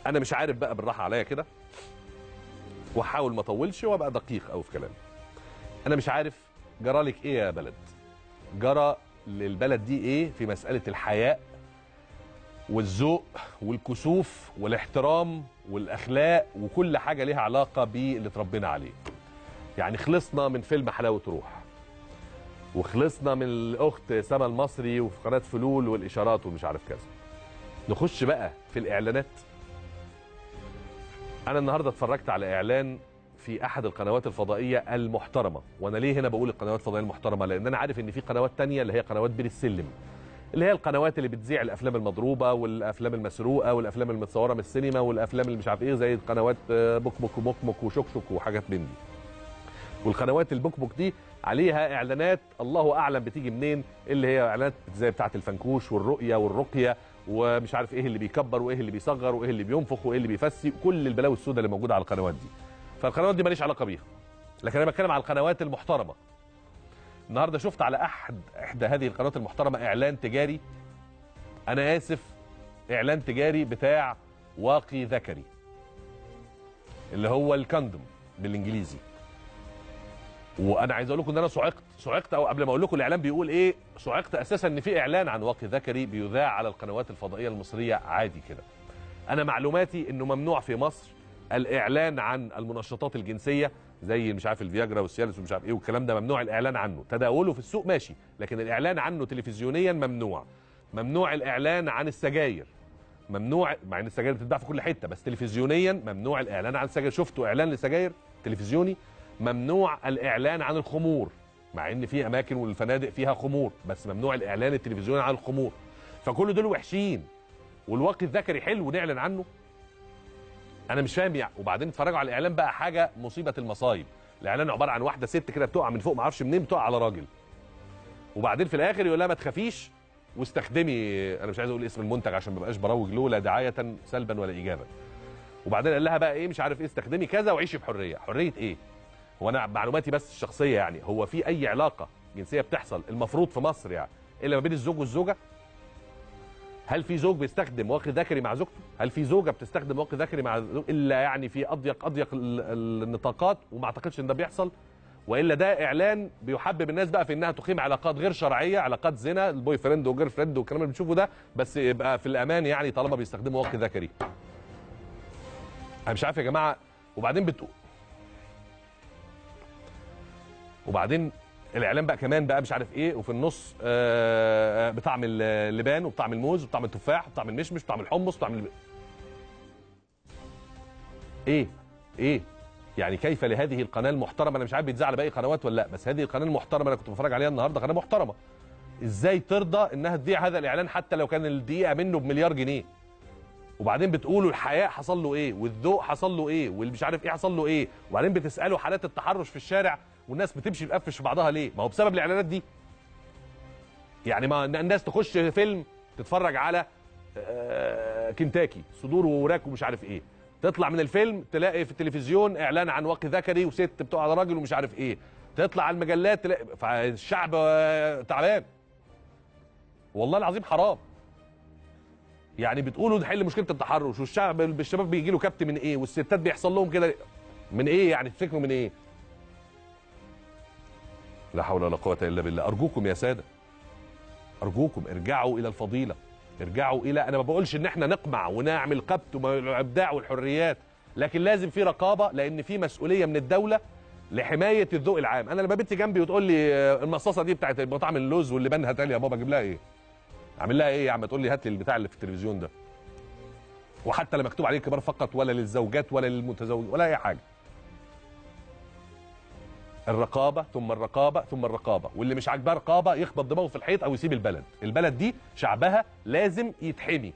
انا مش عارف بقى، بالراحة عليا كده واحاول ما اطولش وابقى دقيق قوي في كلامي. انا مش عارف جرالك ايه يا بلد، جرى للبلد دي ايه في مسالة الحياء والذوق والكسوف والاحترام والاخلاق وكل حاجة ليها علاقة باللي اتربينا عليه. يعني خلصنا من فيلم حلاوة روح، وخلصنا من الاخت سما المصري وفي قناة فلول والاشارات ومش عارف كذا. نخش بقى في الاعلانات. انا النهارده اتفرجت على اعلان في احد القنوات الفضائية المحترمة، وانا ليه هنا بقول القنوات الفضائية المحترمة؟ لان انا عارف ان في قنوات تانية اللي هي قنوات بير السلم، اللي هي القنوات اللي بتذيع الافلام المضروبه والافلام المسروقه والافلام المتصوره من السينما والافلام اللي مش عارف ايه، زي قنوات بوك بوك ومكمك وشكشك وحاجات من دي. والقنوات البوك بوك دي عليها اعلانات الله اعلم بتيجي منين، اللي هي اعلانات زي بتاعه الفنكوش والرؤية والرقيه ومش عارف ايه اللي بيكبر وايه اللي بيصغر وايه اللي بينفخ وايه اللي بيفسي، كل البلاوي السوداء اللي موجودة على القنوات دي. فالقنوات دي ماليش علاقة بيها، لكن انا بتكلم على القنوات المحترمة. النهارده شفت على احدى هذه القنوات المحترمة اعلان تجاري، انا اسف، اعلان تجاري بتاع واقي ذكري اللي هو الكندوم بالانجليزي. وانا عايز اقول لكم ان انا صعقت او قبل ما اقول لكم الاعلان بيقول ايه، صعقت اساسا ان في اعلان عن واقي ذكري بيذاع على القنوات الفضائية المصرية عادي كده. انا معلوماتي انه ممنوع في مصر الاعلان عن المنشطات الجنسية زي مش عارف الفياجرا والسيالس ومش عارف ايه والكلام ده، ممنوع الاعلان عنه. تداوله في السوق ماشي، لكن الاعلان عنه تلفزيونيا ممنوع. ممنوع الاعلان عن السجاير، ممنوع، مع ان السجاير بتتباع في كل حتة، بس تلفزيونيا ممنوع الاعلان عن السجاير. شفتوا اعلان لسجاير تلفزيوني؟ ممنوع الاعلان عن الخمور، مع ان في اماكن والفنادق فيها خمور، بس ممنوع الاعلان التلفزيوني عن الخمور. فكل دول وحشين، والواقي الذكري حلو ونعلن عنه. انا مش فاهم يعني. وبعدين اتفرجوا على الاعلان بقى، حاجة مصيبة المصايب. الاعلان عبارة عن واحدة ست كده بتقع من فوق ما اعرفش منين، بتقع على راجل، وبعدين في الاخر يقول لها ما تخافيش واستخدمي، انا مش عايز اقول اسم المنتج عشان ما بقاش بروج له لا دعاية سلبا ولا ايجابا. وبعدين قال لها بقى ايه مش عارف ايه، استخدمي كذا وعيشي بحرية. حرية ايه؟ هو انا معلوماتي بس الشخصية يعني، هو في اي علاقة جنسية بتحصل المفروض في مصر يعني الا ما بين الزوج والزوجة؟ هل في زوج بيستخدم واقي ذكري مع زوجته؟ هل في زوجه بتستخدم واقي ذكري مع زوج؟ الا يعني في اضيق النطاقات، وما اعتقدش ان ده بيحصل. والا ده اعلان بيحبب الناس بقى في انها تقيم علاقات غير شرعية، علاقات زنا، ال boyfriend و girlfriend والكلام اللي بنشوفه ده، بس يبقى في الامان يعني طالما بيستخدموا واقي ذكري. انا مش عارف يا جماعة. وبعدين وبعدين الاعلان بقى كمان بقى مش عارف ايه، وفي النص بطعم اللبان وبطعم الموز وبطعم التفاح وبطعم المشمش وبطعم الحمص وبطعم ايه ايه يعني؟ كيف لهذه القناة المحترمة، انا مش عارف بيتذاع على باقي قنوات ولا لا، بس هذه القناة المحترمة انا كنت بتفرج عليها النهارده، قناة محترمه، ازاي ترضى انها تذيع هذا الاعلان حتى لو كان الدقيقة منه بمليار جنيه؟ وبعدين بتقولوا الحياء حصل له ايه، والذوق حصل له ايه، واللي مش عارف ايه حصل له ايه، وبعدين بتسالوا حالات التحرش في الشارع والناس بتمشي تقفش في بعضها ليه؟ ما هو بسبب الاعلانات دي. يعني ما الناس تخش فيلم تتفرج على كنتاكي صدور ووراك ومش عارف ايه، تطلع من الفيلم تلاقي في التلفزيون اعلان عن واقي ذكري وست بتقع على راجل ومش عارف ايه، تطلع على المجلات تلاقي، فالشعب تعبان والله العظيم، حرام. يعني بتقولوا نحل مشكلة التحرش، والشعب الشباب بيجي له كبت من ايه، والستات بيحصل لهم كده من ايه؟ يعني تفتكروا من ايه؟ لا حول ولا قوة الا بالله. ارجوكم يا ساده، ارجوكم ارجعوا الى الفضيلة، ارجعوا الى، انا ما بقولش ان احنا نقمع ونعمل كبت والابداع والحريات، لكن لازم في رقابه، لان في مسؤولية من الدولة لحماية الذوق العام. انا لما بنتي جنبي وتقول لي المصاصه دي بتاعت مطعم اللوز واللبان هاتها لي يا بابا، اجيب لها ايه؟ اعمل لها ايه يا عم؟ تقول لي هات لي البتاع اللي في التلفزيون ده، وحتى لا مكتوب عليه الكبار فقط ولا للزوجات ولا للمتزوج ولا اي حاجة. الرقابة ثم الرقابة ثم الرقابة، واللي مش عاجباه رقابه يخبط دماغه في الحيط او يسيب البلد. البلد دي شعبها لازم يتحمي.